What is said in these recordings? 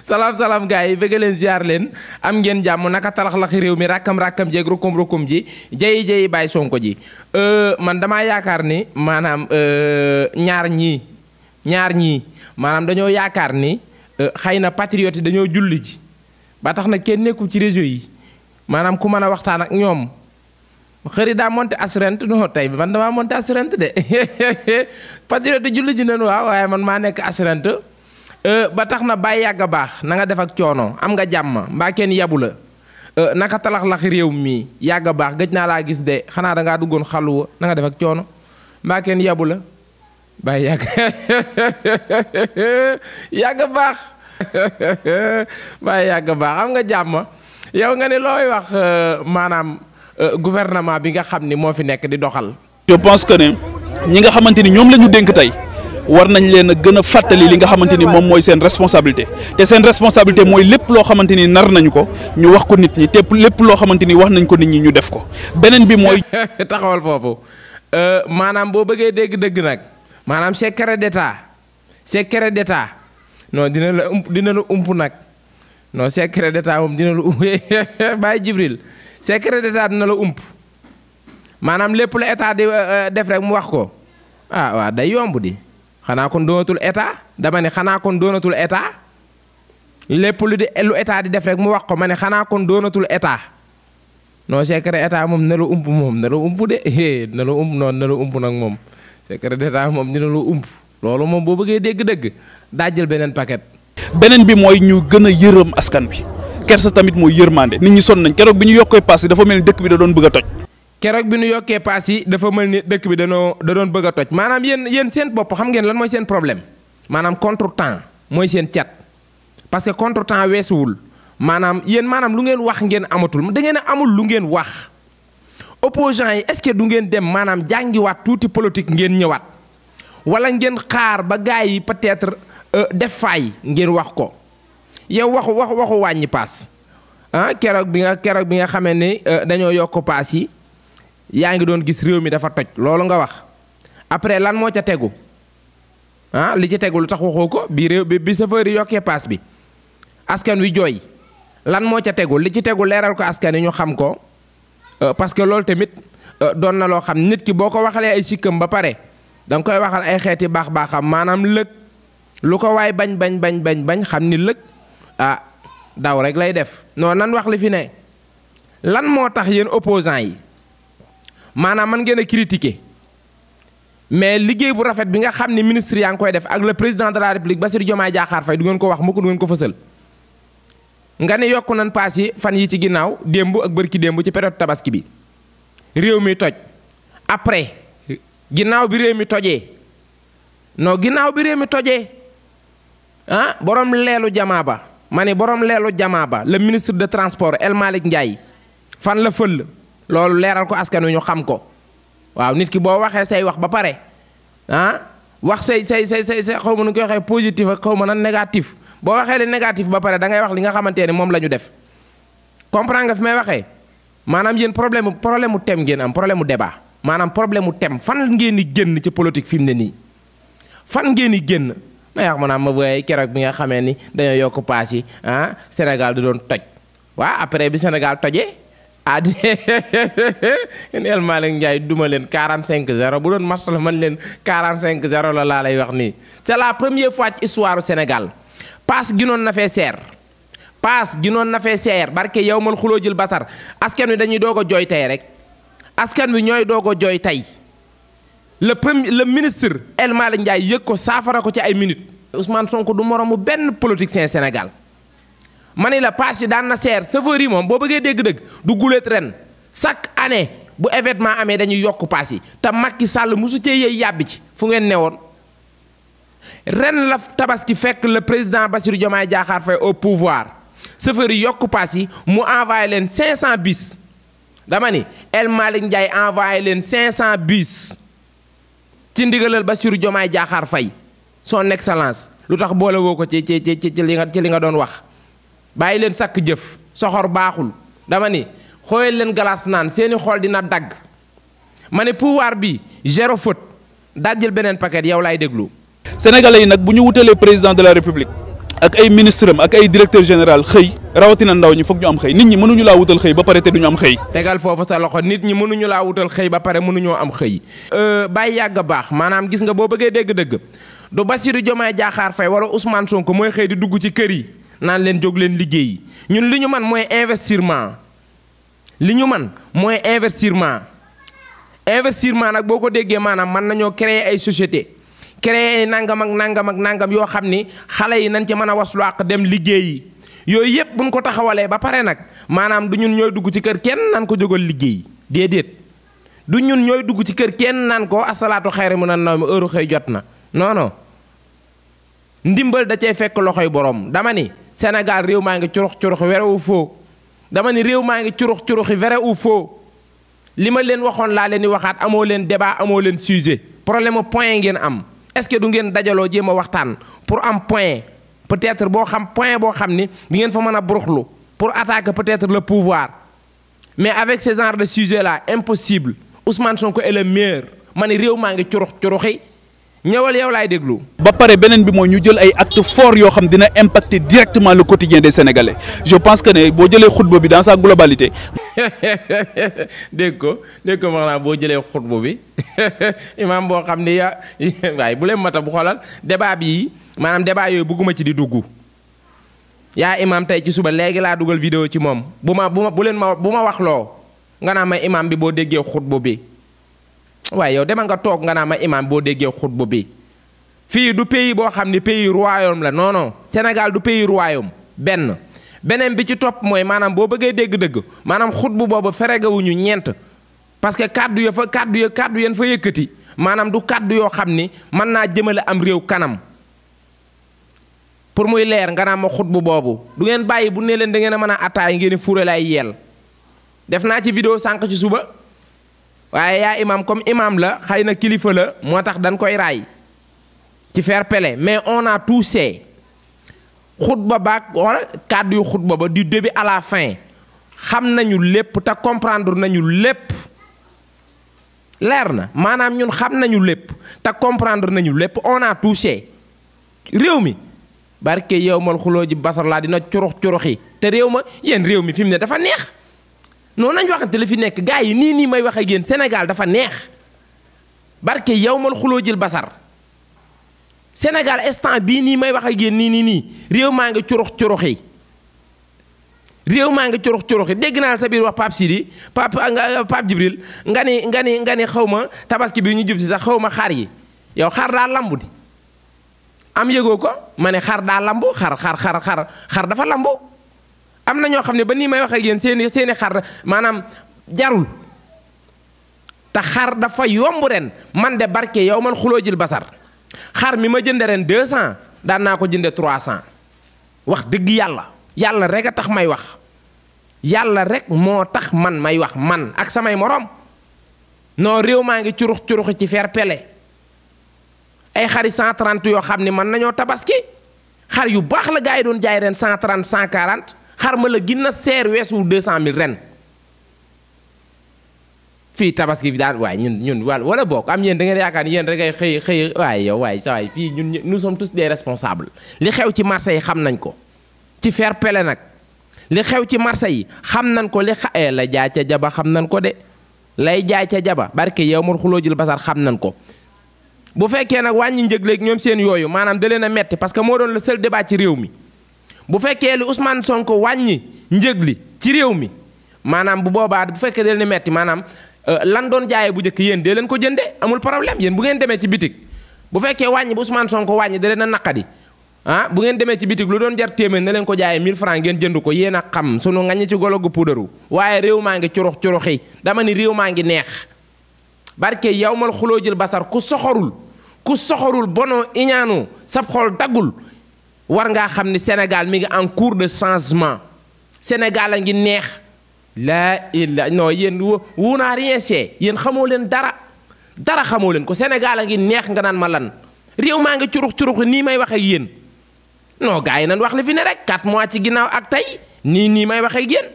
salaam gars yi bëgg leen ziar leen am ngeen jàmm naka talax-laxi réew mi rakkam jeeg rukum ji jayi Baye Sonko ji man damaa yaakaar ni maanaam ñaar ñii maanaam dañoo yaakaar ni xëy na patriote yi dañoo julli ji ba tax na kenn nekkul ci réseau yi maanaam ku mën a waxtaan ak ñoom xëri daa monté assurance non tey bi man damaa monté assurance de patriote julli ji nañu waaw waaye man maa nekk assurance ba tax na bàyyi yàgg a baax na nga def ak coono am nga jàmm mbaa kenn yabu la naka talax-laxi réew mi yàgg a baax gëj naa laa gis de xanaa dangaa duggoon xaluwa na nga def ak coono mbaa kenn yabu la bàyyi yàgg a baax bàyyi yàgg a baax am nga jàmm yow nga ne looy wax maanaam gouvernement bi nga xam ni moo fi nekk di doxal. je pense que ne ñi nga xamante ni ñoom la ñu dénk tey war nañ leen a gën a fàttali li nga xamante ni moom mooy seen responsabilité te seen responsabilité mooy lépp loo xamante ni nar nañu ko ñu wax ko nit ñi te lépp loo xamante ni wax nañ ko nit ñi ñu def ko beneen bi mooy. taxawal foofu maanaam boo bëggee dégg-dëgg nag maanaam secret d'état non dina la ump nag non secret d'état moom dina la ump Baye Jibril secret d'état dina la ump maanaam lépp la état di def rek mu wax ko ah waaw day yomb di xanaa kon doonatul état dama ne xanaa kon doonatul état lépp lu état di def rek mu wax ko ma ne xanaa kon doonatul état non secret état moom na la ump moom na la ump de na la ump noonu na la ump nag moom secret d'état moom dina la ump loolu moom boo bëggee dégg-dëgg daa jël beneen paquet. beneen bi mooy ñu gën a yërëm askan bi kersa tamit mooy yërmande nit ñi sonn nañ keroog bi ñu yokkee paas yi dafa mel ni dëkk bi da doon bëgg a toj. keroog bi ñu yokkee paas yi dafa mel ni dëkk bi da doon bëgg a toj maanaam yéen seen bopp xam ngeen lan mooy seen problème maanaam contretemps mooy seen cat parce que contretemps weesuwul maanaam yéen maanaam lu ngeen wax ngeen amatul da ngeen a amul lu ngeen wax opposants yi est-ce que du ngeen dem maanaam jàngiwaat tuuti politique ngeen ñëwaat wala ngeen xaar ba gars yi peut-être def faay ngeen wax ko yow waxu wàññi paas ah keroog bi nga xamee ni dañoo yokk paas yi yaa ngi doon gis réew mi dafa toj loolu nga wax après lan moo ca tegu ah li ci tegu lu tax waxoo ko bi chauffeur yi yokkee paas bi askan wi jooy lan moo ca tegu li ci tegu leeral ko askan yi ñu xam ko parce que loolu tamit doon na loo xam nit ki boo ko waxalee ay sikkam ba pare da nga koy waxal ay xeeti baax-baaxam maanaam lëg lu ko waay bañ xam ni lëg ah daw rek lay def non nan wax li fi ne lan moo tax yéen opposants yi maanaam man ngeen a critiquer mais liggéey bu rafet bi nga xam ni ministre yaa ngi koy def ak le président de la république Bassirou Diomaye Diakhar Faye du ngeen ko wax mukk du ngeen ko fësal nga ne yokku nan paas yi fan yi ci ginnaaw démb ak bërki démb ci période tabaski bi réew mi toj après ginnaaw bi réew mi tojee non ginnaaw bi réew mi tojee ah borom leelu jamaa ba ma ne borom leelu jamaa ba le ministre de transport El Malick Ndiaye fan la fël loolu leeral ko askan wi ñu xam ko waaw nit ki boo waxee say wax ba pare ah wax say xaw ma nu koy waxee positif ak xaw ma nan négatif boo waxee li négatif ba pare da ngay wax li nga xamante ne moom la ñu def comprendre nga fi may waxee maanaam yéen problème mu thème ngeen am problème mu débat maanaam problème mu thème fan ngeen di génn ci politique fi mu ne nii fan ngeen di génn ma wax maanaam ma booy keroog bi nga xamee ni dañoo yokk paas yi ah Sénégal du doon toj waaw après bi Sénégal tojee ah El Malick Ndiaye duma leen 45-0 bu doon match la man leen 45-0 la laa lay wax nii c'est la première fois ci histoire du Sénégal paas ginoon na fee seer barke yow mal xuloo jël basar askan wi dañuy doog a jooy tey rek askan wi ñooy doog a jooy tey le ministre El Malick Ndiaye yëg ko saafara ko ci ay minutes Ousmane Sonko du moromu benn politicien Sénégal ma ni la paas yi daan na seer chauffeur yi moom boo bëggee dégg-dëgg du guléet ren chaque année bu événement amee dañuy yokk paas yi te Macky Sall mosu cee yëy yàbbi ci fu ngeen newoon ren la tabaski fekk le président Bassirou Diomaye Diakhar Faye au pouvoir chauffeur yi yokk paas yi mu envoyé leen 500 bis dama ni El Malick Ndiaye envoyé leen 500 bis ci ndigalal Bassirou Diomaye Diakhar Faye son excellence lu tax boole woo ko ci li nga doon wax bàyyi leen sakk jëf soxor baaxul dama ni xooyal leen galaas naan seeni xool dina dagg ma ne pouvoir bi zéro faute dajjil beneen paquet yow laay déglu sénégalais yi nag bu ñu wutalee président de la république ak ay ministre am ak ay directeur général xëy rawatina ndaw ñi foog ñu am xëy nit ñi mënuñu laa wutal xëy ba pare te duñu am xëy. tegal foofu sa loxo nit ñi mënuñu laa wutal xëy ba pare mënuñoo am xëy. bàyyi yàgg a baax maanaam gis nga boo bëggee dégg-dëgg du Bassirou Diomaye Diakhar Faye wala Ousmane Sonko mooy xëy di dugg ci kër yi naan leen jóg leen liggéey ñun li ñu man mooy investissement li ñu man mooy investissement nag boo ko déggee maanaam mën nañoo créer ay société créer ay nangam ak nangam yoo xam ni xale yi nañ ci mën a waslu ak dem liggéeyi yooyu yëpp buñ ko taxawalee ba pare nag maanaam du ñun ñooy dugg ci kër kenn naan ko jógal liggéey déedéet du ñun ñooy dugg ci kër kenn naan ko asalaatu xayri mu nan naw mi heure xëy jot na non ndimbal da cay fekk loxoy borom dama ni Sénégal réew maa ngi curux curuxi vrai ou faux dama ni réew maa ngi curux curuxi vrai ou faux li ma leen waxoon laa leen di waxaat amoo leen débat amoo leen sujet problème mu point ngeen am est-ce que du ngeen dajaloo jéem a waxtaan pour am point peut-être boo xam point boo xam ni di ngeen fa mën a buruxlu pour attaquer peut-être le pouvoir mais avec ce genre de sujet là impossible Ousmane Sonko est le meilleur ma ni réew maa ngi curux curuxi ñëwal yow laay déglu. ba pare beneen bi mooy ñu jël ay actes forts yoo xam dina impacter directement le quotidien des Sénégalais je pense que ne boo jëlee xutba bi dans sa globalité. dégg ko maanaam boo jëlee xutba bi imaam boo xam ni yaa waaye bu leen mata bu xoolal débat bi maanaam débat yooyu bëgguma ci di dugg yaa imaam tey ci suba léegi laa dugal vidéo ci moom bu ma wax loo nga naa ma imaam bi boo déggee xutba bi. waaye yow demal nga toog nga naa ma imaam boo déggee xutba bi fii du pays boo xam ne pays royaume la non Sénégal du pays royaume beneen bi ci topp mooy maanaam boo bëggee dégg-dëgg maanaam xutba boobu feregawuñu ñeent parce que kàddu yeen fa yëkkati maanaam du kàddu yoo xam ni mën naa jëmale am réew kanam pour muy leer nga naa ma xutba boobu du ngeen bàyyi bu ne leen da ngeen a mën a attaay ngeen fure lay yeel def naa ci vidéo sànq ci suba waaye yaa imaam comme imaam la xëy na kilifa la moo tax dañ koy raay ci fair play mais on a tout see xutba baag wala kàddu yu xutba ba du début à la fin xam nañu lépp te comprendre nañu lépp leer na maanaam ñun xam nañu lépp te comprendre nañu lépp on a tout see réew mi barke yow mal xuloo ji basar laa dina curuxi te réew ma yéen réew mi fi mu ne dafa neex noonu nañ waxante la fi nekk gars yi nii may wax ak yéen Sénégal dafa neex barke yow mal xuloo jël basar Sénégal instant bii nii may wax ak yéen nii réew maa ngi curuxi dégg naa sa biir wax Pape Sidi Pape Djibril nga ni xaw ma tabaski bi ñu jub si sax xaw ma xar yi yow xar daa lambu di am yëgoo ko ma ne xar daa lambu xar dafa lambu am na ñoo xam ne ba nii may wax ak yéen seeni xar maanaam jarul te xar dafa yomb ren man de barke yow man xuloo jël basar xar mi ma jënde ren 200 daan naa ko jënde 300 wax dëgg yàlla rek a tax may wax yàlla rek moo tax man may wax man ak samay morom non réew maa ngi curuxi ci fair play ay xari 130 yoo xam ne man nañoo tabaski xar yu baax la gars yi doon jaay ren 130 140 xar ma la gën a seer weesu 200 000 ren fii tabaski bi daal waaye ñun wala bokk am yéen da ngeen yaakaar ni yéen rek ay xëy waaye yow waaye sa waay fii ñun nous sommes tous des responsables li xew ci marché yi xam nañ ko ci fair play nag li xew ci marché yi xam nañ ko la jaay ca jaba xam nañ ko de lay jaay ca jaba barke yow mul xuloo jël basar xam nañ ko bu fekkee nag wàññi njëg léegi ñoom seen yooyu maanaam da leen a metti parce que moo doon le seul débat ci réew mi bu fekkee li Ousmane Sonko wàññi njëg li ci réew mi maanaam bu boobaa bu fekkee da leen a metti maanaam lan doon jaayee bu njëkk yéen dee leen ko jënde amul problème yéen bu ngeen demee ci bitig bu fekkee wàññi bu Ousmane Sonko wàññi da leen a naqadi bu ngeen demee ci bitig lu doon jar téeméer na leen ko jaayee 1000 francs ngeen jënd ko yéen a xam sunu ngañi ci golo gu puudaru waaye réew maa ngi curuxi dama ni réew maa ngi neex barke yow mal xuloo jël basar ku soxorul bonoo iñaanoo sab xol daggul war ngaa xam ni Sénégal mi ngi en cours de changement Sénégal a ngi neex laa illa non yéen wu naa rien c'est yéen xamoo leen dara xamoo leen ko Sénégal a ngi neex nga naan ma lan réew maa ngi curux nii may wax ak yéen non gars yi nan wax li fi ne rek 4 mois ci ginnaaw ak tey nii may wax ak yéen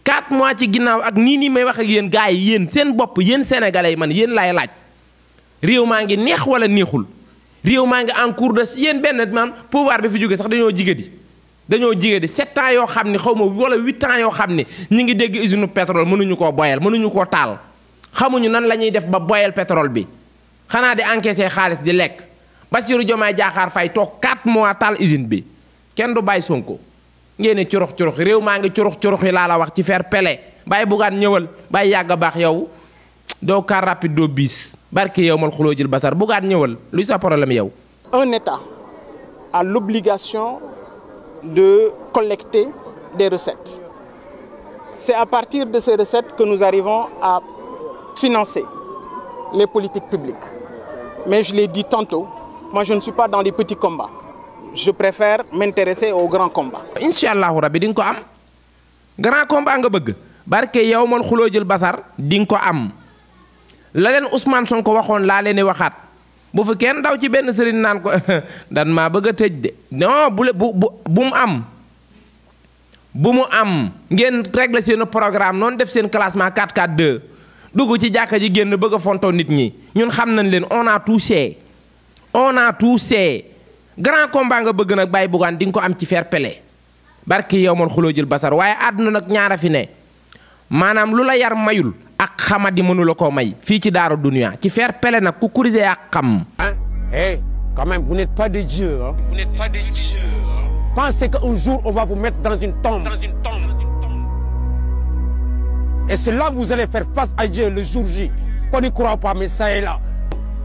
4 mois ci ginnaaw ak nii may wax ak yéen gars yi yéen seen bopp yéen sénégalais yi man yéen laay laaj réew maa ngi neex wala neexul réew maa ngi en cours de yéen benn man pouvoir bi fi jóge sax dañoo jigéedi 7 ans yoo xam ni xaw ma wala 8 ans yoo xam ni ñi ngi dégg usine pétrole mënuñu koo boyal mënuñu koo taal xamuñu nan la ñuy def ba boyal pétrole bi xanaa di encaisser xaalis di lekk Bassirou Diomaye Diakhar Faye toog 4 mois taal usine bi kenn du bàyyi Sonko ngeen ne curux réew maa ngi curux yi laa la wax ci faire pele bàyyi Bougane ñëwal bàyyi yàgg a baax yow doo car rapide doo bis barke yow mal xuloo jël basar Bougane ñëwal luy sa problème yow. Un État a l'obligation de collecter des recettes. C'est à partir de ces recettes que nous arrivons à financer les politiques publiques. Mais je l'ai dit tantôt, moi je ne suis pas dans les petits combats. Je préfère m'intéresser aux grands combats. Inch'Allah rabbi di nga ko am grand combat nga bëgg barke yow mal xuloo jël basar di nga ko am la leen Ousmane Sonko waxoon laa leen di waxaat bu fi kenn daw ci benn sëriñ naan ko dan maa bëgg a tëj de non bu mu am ngeen régler seen programme noonu def seen classement 4-4-2 dugg ci jàkka ji génn bëgg a fontoo nit ñi ñun xam nañ leen on a tout fait grand combat nga bëgg nag bàyyi Bougane di nga ko am ci fair play barki yow man xuloo jël basar waaye àdduna nag ñaara fi ne maanaam lu la yar mayul ak xamadi mënu la koo may fii ci Daaru Dunya ci fair play nag ku kurise ak xam. Eh, quand même, vous n'êtes pas des dieux. Hein? Vous n'êtes pas des dieux. Pensez qu'un jour, on va vous mettre dans une tombe. Et c'est là que vous allez faire face à Dieu le jour J. Qu'on n'y croit pas, mais ça est là.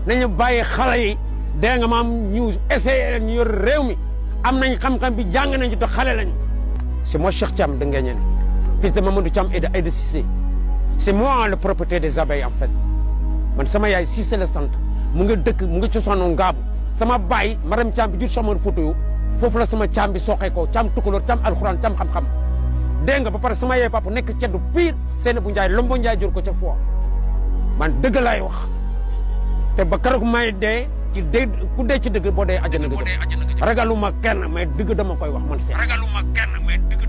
Nous baye xalé deng mam ñu essayer ñu réew mi am nañ xam-xam bi jàng nañ ci te xalé lañ. C'est moi Cheikh Thiam de Nguéniène, fils de Mamadou Thiam et de Cissé. C'est moi le propriétaire des abeilles en fait. Man sama yaay Cissé le centre. Mu ngi dëkk mu ngi cosaanoo Ngaabu sama baay Maram Thiam bi jur Chamor Foutiyou foofu la sama Thiam bi soxee ko Thiam tukulóor Thiam alxuraan Thiam xam-xam dégg nga ba pare sama yaay papa nekk ceddu pire seen bu Njaay Lombo Njaay jur ko ca fois man dëgg laay wax te ba keroog may dee ci dee ku dee ci dëgg boo dee àjjana nga jëm ragaluma kenn mais dëgg dama koy wax man seen ragaluma kenn mais dëgg